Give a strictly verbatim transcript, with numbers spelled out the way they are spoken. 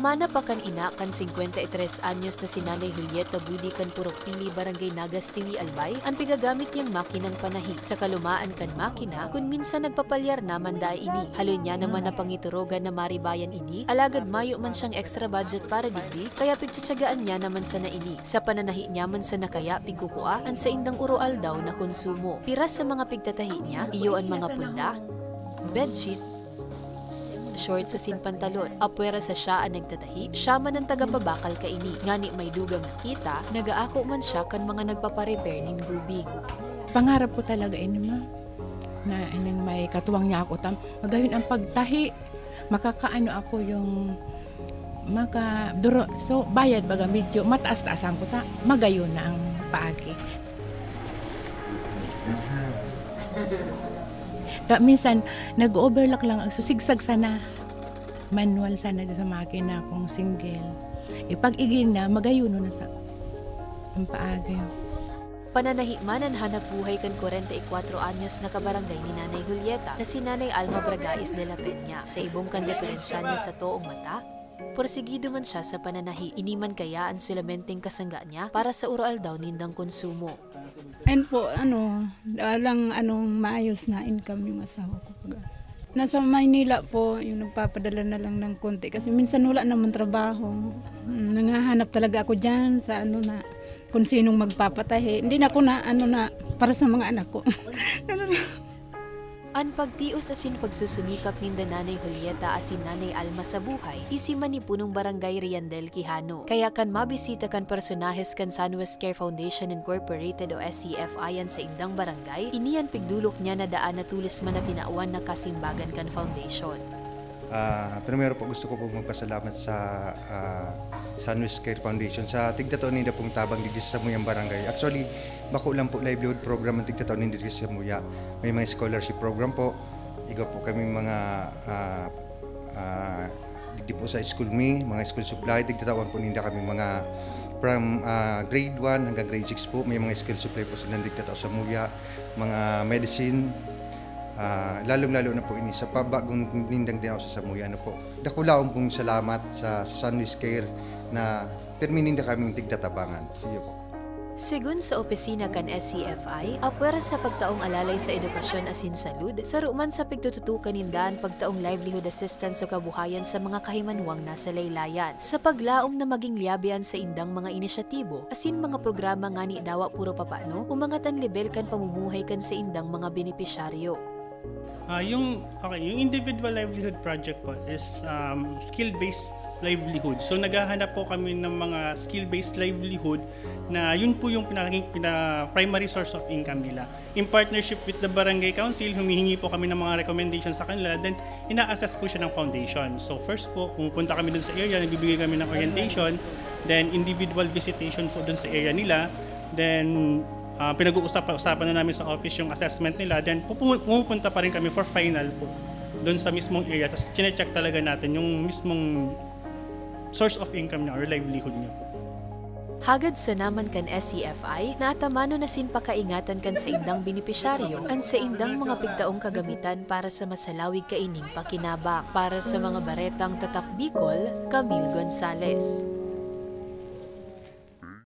Mana pa kan ina kan singkwenta y tres anyos na si Nanay Julieta Budi kan Purok Pili, Barangay Nagas, Tiwi, Albay, an pigagamit niyang makinang panahi. Sa kalumaan kan makina, kun minsan nagpapalyar na man daa ini. Haloy niya naman na pangiturogan na maribayan ini, alagad mayo man siyang extra budget para digdi, kaya pigtsatsagaan niya naman sana ini. Sa pananahi niya man sana kaya pigkukua an saindang oroaldaw na konsumo. Pira sa mga pigtatahi niya, iyo an mga punda, bedsheet, shorts asin pantalon. Apwera sa siya an nagtatahi, siya man an tagapabakal kaini. Ngani may dugang na kita, nagaako man siya kan mga nagpapa-repair nin gubing. Pangarap ko talaga ini, ma, na ining may katuwang niya ako tam, magayon ang pagtahi, makakaano ako yung makaduro, so bayad baga medyo mataas-taasan ko ta, magayon na ang paagi. Ka, minsan, nag-overlock lang, ang susigsag sana. Manual sana sa makina kung single. Ipag-igil na, magayuno na sa ang paagi. Pananahi man an hanap buhay kan kwarenta y kwatro anyos na kabarangay ni Nanay Julieta na si Nanay Alma Bragais de la Peña. Sa ibong kan diferensya niya sa toong mata, porsigido man siya sa pananahi. Ini man kaya an sulamenteng kasangga niya para sa oroaldaw nindang konsumo. Ayun po, ano, walang anong maayos na income yung asawa ko. Pag, nasa Maynila po, yung nagpapadala na lang ng konti kasi minsan wala naman trabaho. Mm, nanghahanap talaga ako dyan sa ano na, kung sinong magpapatahi. Hindi na ako na, ano na, para sa mga anak ko. Ganun lang. An pagtios asin pagsusumikap ninda Nanay Julieta asin Nanay Alma sa buhay, isi man ni punong barangay Riandel Quijano. Kaya kan mabisita kan personahes kan Sunwest Care Foundation Incorporated o S C F I an saindang barangay, ini an pigdolok niya na daan na tolos man na tinawan na kasimbagan kan foundation. Ah, primero po, gusto ko po magpasalamat sa, ah, Sunwest Care Foundation sa tigtataw ninda pong tabang digdi sa samuyang barangay. Actually, bako lang po livelihood program ang tigtataw ninda digdi sa samuya. May mga scholarship program po. Iba po kami mga, ah, ah, digdi po sa school mi, mga school supply, tigtatawan po ninda kami mga from, ah, grade one hanggang grade six po. May mga school supply po silang tigtataw samuya, mga medicine, ah, lalong-lalo na po ini sa pabagong nindang tinaw sa samuya, ano po. Dakulaon pong salamat sa, sa Sunwest Care na pirmi ninda kaming tigtatabangan. Iyo po. Segun sa opisina kan S C F I, apwera sa pagtaong alalay sa edukasyon asin salud, saro man sa pigtututukan ninda an pagtaong livelihood assistance o kabuhayan sa mga kahimanwang nasa laylayan. Sa paglaom na maging liyabe an saindang mga inisyatibo asin mga programa ngani dawa puro papano umangat an lebel kan pamumuhay kan saindang mga benepisyaryo. Ah, yung, okay, yung individual livelihood project po is, um, skill-based livelihood. So, naghahanap po kami ng mga skill-based livelihood na yun po yung pinaka-, pina-, primary source of income nila. In partnership with the barangay council, humihingi po kami ng mga recommendation sa kanila, then ina-assess po siya ng foundation. So, first po, pumupunta kami dun sa area, nagbibigay kami ng orientation, then individual visitation po dun sa area nila, then, ah, pinag-uusapan na namin sa office yung assessment nila, then pupu-, pumupunta pa rin kami for final po dun sa mismong area, tas chine-check talaga natin yung mismong source of income niya or livelihood niya po. Hagad sa naman kan S C F I, naatamanon na sin pakaingatan kan saindang benepisyaryo an saindang mga pigtaong kagamitan para sa masalawig kaining pakinabang. Para sa mga baretang Tatak Bicol, Camille Gonzalez.